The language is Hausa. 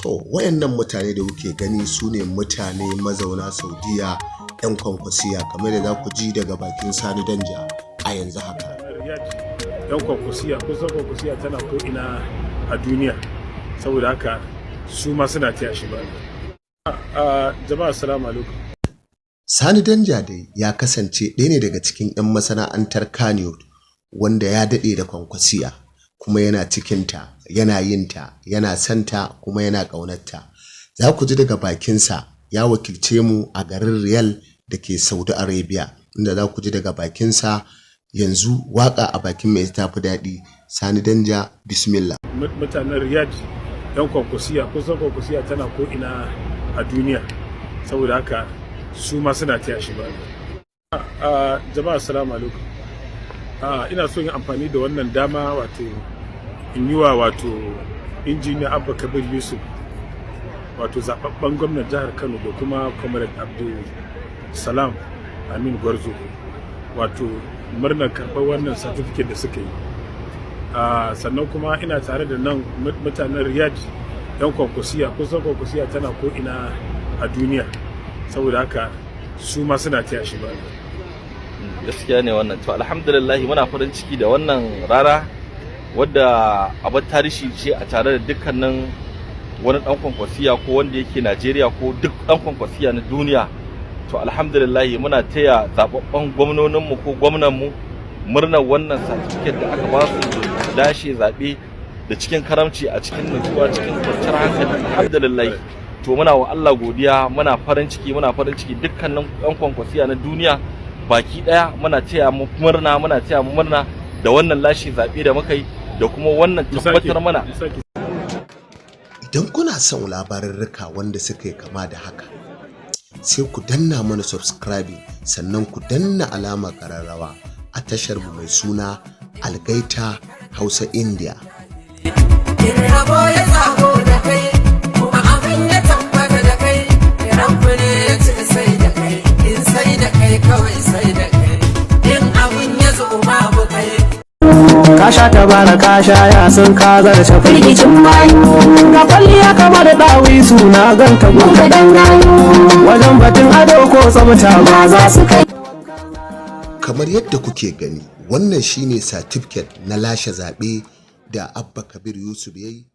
To, wayannan mutane da kuke gani su ne mutane mazauna Saudiya, 'yan Kwankwasiya, kamar da za ku ji daga bakin Sani Danja a yanzu haka. Yan Kwankwasiya, kusan Kwankwasiya tana ko ina a duniya, saboda haka su ma suna taya shi ba. Jama'a, assalamu alaikum. Sani Danja dai ya kasance ɗaya ne daga cikin 'yan masana'antar Kannywood wanda ya daɗe da Kwankwasiya, kuma yana cikinta, yana yinta, yana santa, kuma yana ƙaunarta. Za ku ji daga bakinsa, ya wakilce mu a garin Riyadh da ke Saudi Arabia, inda za ku ji daga bakinsa yanzu. Waka a bakin mai ta fi daɗi. Sani Danja, bismillah. Mutanen Riyadh, yan Kwankwasiya, kusan Kwankwasiya tana ko ina a duniya, saboda haka su ma suna taya shi ba. Jama'a, assalamu alaikum. Ina so yin amfani da wannan dama, wato in yi wa wato Injiniya Abba Kabir Yusuf, wato zababben gwamnan jihar Kano, da kuma Comrade Abdul Salam Amin Gwarzo, wato murnar karɓar wannan certificate da suka yi. Sannan kuma ina tare da nan mutanen Riyadh, yan Kwankwasiya, kusan Kwankwasiya tana ko ina a duniya, saboda haka su ma suna taya shi ba. Gaskiya ne wannan. To, alhamdulillah, muna farin ciki da wannan rana wadda abar tarihi ce a tare da dukkanin wani dan Kwankwasiya, ko wanda yake Najeriya ko duk dan Kwankwasiya na duniya. To, alhamdulillah, muna taya zababben gwamnoninmu ko gwamnanmu murnar wannan certificate da aka ba su, lashe zaɓe da cikin karamci, a cikin nutsuwa, cikin kwanciyar hankali. Alhamdulillah. To, muna wa Allah godiya, muna farin ciki, muna farin ciki. Dukkanin ɗan Kwankwasiya na duniya baki ɗaya muna taya mu murna, muna taya mu murna da wannan lashe zaɓe da muka yi da kuma wannan tabbatar mana. Idan kuna son labarurruka wanda suka yi kama da haka, sai ku danna mana subscribing, sannan ku danna alamar ƙararrawa a tashar mu mai suna Algaita Hausa India. In rabo ya tsago da kai, kuma abin ya tabbata da kai, Rabbu ne ya ce sai da kai, in sai da kai kawai sai da kai, in abin ya zo babu kai. Ka sha tabara, ka sha yasin, ka zarce firgicin mayu. Ga kwalliya kamar ɗawi suna ganta muka dangayo. Wajen batun ado ko tsabta ba za su kai. Kamar yadda kuke gani, wannan shine certificate na lashe zaɓe da Abba Kabir Yusuf ya yi.